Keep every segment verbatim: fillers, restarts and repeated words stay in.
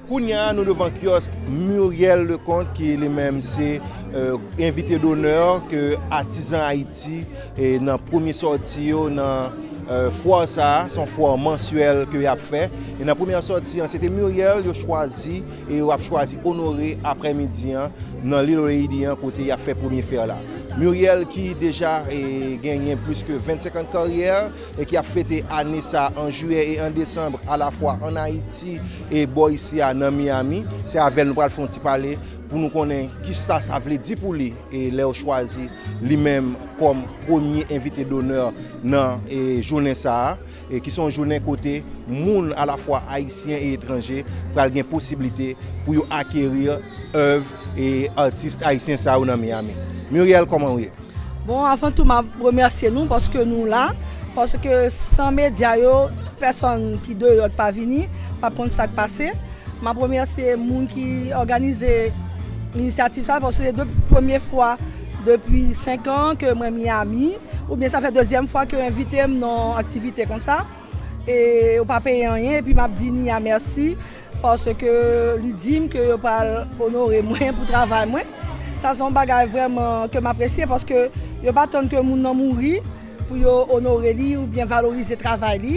Kounye a, nou devan kyòsk Muriel Leconte, ki li menm se, euh, envite d'honneur ke Atizan Ayiti, e nan premye sòti yo nan, euh, fwa sa a, se yon fwa mansyèl ke y ap fè. E nan premyè sòti an, se te Muriel yo chwazi, e yo ap chwazi onore aprèmidi an nan Little Haiti an, kote y ap fè premye fè la. Muriel ki deja, e, genyen plis ke vennsenk an de karyè, e ki ap fete ane sa an jiyè e an desanm, alafwa ann Ayiti e bò isi a nan Miami. Se avè l nou pral fè yon ti pale pou nou konnen kisa sa vle di pou li, e lè yo chwazi li menm kòm premye envite d'honneur nan, e, jounen sa a, e ki se yon jounen kote moun alafwa ayisyen e etranje pral gen posiblite pou yo akeri èv, e, atis ayisyen sa yo nan Miami. Muriel, kòman w ye? Bon, avan tou, m ap remèsye nou paske nou la, paske san medya yo, pèsonn ki deyò k pa vini, p ap konn sa k pase. M ap remèsye moun ki òganize inisyativ sa, paske se de premye fwa depi senk an ke mwen Miami, oubyen sa fè dezyèm fwa ke yo envite m nan aktivite konsa. E yo pa peye anyen, epi m ap di Nia mèsi, paske li di m ke yo pral onore mwen pou travay mwen. Sa se yon bagay vrèman ke m apresye, paske yo pa tann ke moun nan mouri pou yo onore li oubyen valorize travay li.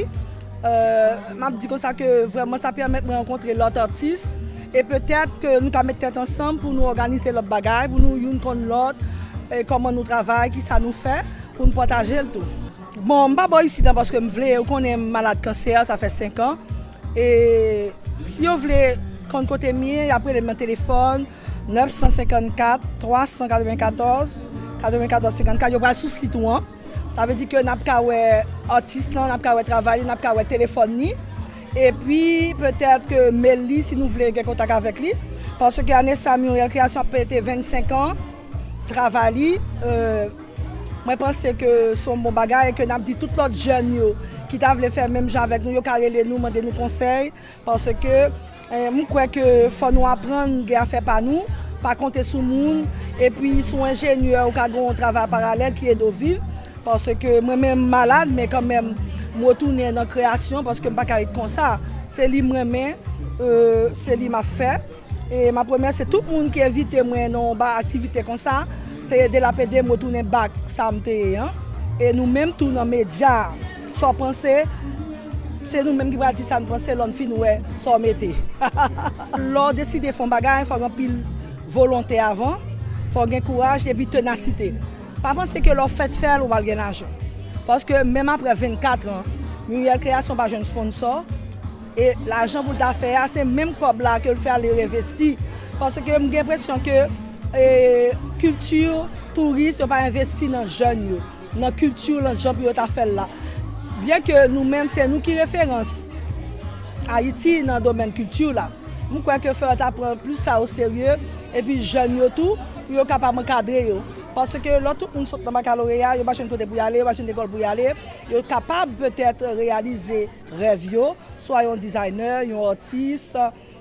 Euh, m ap di konsa ke vrèman sa pèmèt mwen rankontre lòt atis, e petèt ke nou ka met tèt ansanm pou nou òganize lòt bagay, pou nou youn konn lòt, e kòman nou travay, kisa nou fè, pou n pataje l tou. Bon, m pa bò isit an paske m vle, ou konnen m malad kansè, sa fè senk an. E si yo vle konn kote m ye, y ap rele m nan telefòn, nèf san senkannkat, twa san katrevenkatòz, katrevenkatòz senkannkat, yo pral sou sit ou an. Sa vle di ke n ap ka wè atis lan, n ap ka wè travay li, n ap ka wè telefòn li. Epi, petèt ke mail li, si nou vle gen kontak avèk li. Paske ane sa, Muriel Création ap fete vennsenk an travay li. Euh, mwen panse ke se yon bon bagay e ke n ap di tout lòt jèn yo ki ta vle fè menm jan avèk nou, yo ka rele nou, mande nou konsèy. Paske, eh, m kwè ke fò nou aprann gen afè pa nou, pa konte sou moun, epi se yon enjenyè ou ka gen yon travay paralèl ki ede w viv. Paske mwen menm m malad, men kanmenm m retounen nan kreyasyon paske m pa ka ret konsa. Se li m renmen, euh, se li m ap fè. E m ap remèsye tout moun ki envite mwen nan yon ba aktivite konsa. Se ede l ap ede m retounen bak sa m te ye an. E nou menm tou nan medya, sa w panse, se nou menm ki pral di sa n panse lè n fin wè sa w mete. Lè w deside fè yon bagay, fò w gen anpil volonte avan, fò w gen kouraj epi tenasite. Pa panse ke lè w fèk fè l, ou pral gen lajan. Paske menm aprè vennkat an, Muriel Création pa jwenn sponsò. E lajan pou l ta fè a, se menm kòb la ke l fè ale reinvesti. Paske m gen enpresyon ke, e, kilti, touris, yo pa envesti nan jèn yo, nan kilti, nan jan pou yo ta fè l la. Byen ke nou menm, se nou ki referans Ayiti nan domèn kilti la. M kwè ke fò yo ta pran plis sa o serye, epi jèn yo tou, pou yo kapab ankadre yo. Paske lè tout moun sot nan bakaloreya, yo pa jwenn kote pou y ale, yo pa jwenn lekòl pou y ale, yo kapab petèt reyalize rèv yo, swa yon dizaynè, yon atis,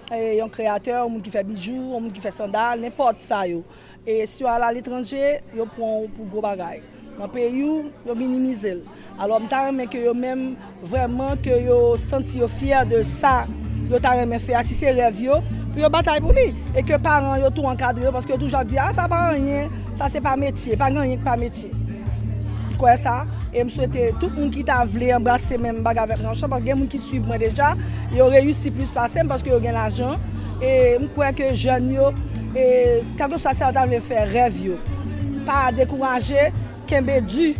e, yon kreyatè, yon moun ki fè bijou, yon moun ki fè sandal, nenpòt sa yo. E si w al aletranje, yo pran w pou gwo bagay. Nan peyi w, yo minimize l. Alò, m ta renmen ke yo menm, vrèman, ke yo santi yo fyè de sa yo ta renmen fè a, si se rèv yo, pou yo batay pou li. E ke paran yo tou ankadre yo, paske yo toujou ap di, "A, sa pa anyen, sa se pa metye, pa gen anyen ki pa metye." Kwè sa, e m swete tout moun ki ta vle anbrase menm bagay avèk mwen, paske gen moun ki swiv mwen deja, yo reyisi plis pase m paske yo gen lajan. E m kwè ke jèn yo, e kèlkeswa sa yo ta vle fè, rèv yo, pa dekouraje, kenbe di,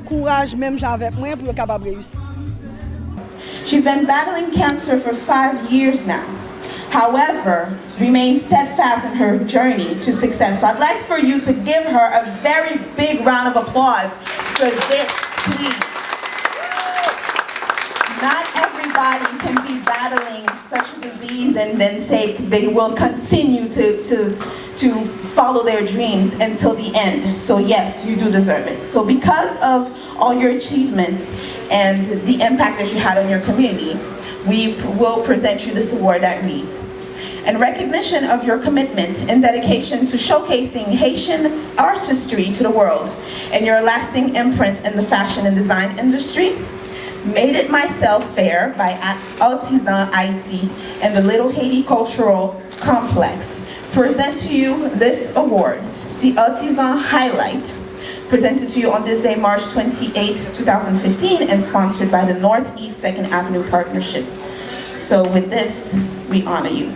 kouraj menm jan avèk mwen pou yo kapab reyisi. She's been battling cancer for five years now. However, remains steadfast in her journey to success. So I'd like for you to give her a very big round of applause for this, please. Not everybody can be battling such a disease and then say they will continue to, to, to follow their dreams until the end. So yes, you do deserve it. So because of all your achievements and the impact that you had on your community, we p- will present you this award that reads, "In recognition of your commitment and dedication to showcasing Haitian artistry to the world and your lasting imprint in the fashion and design industry, Made It Myself Fair by A- Artisan Haiti and the Little Haiti Cultural Complex present to you this award, the Artisan Highlight, presented to you on this day, March twenty-eighth, two thousand fifteen, and sponsored by the Northeast Second Avenue Partnership. So with this, we honor you.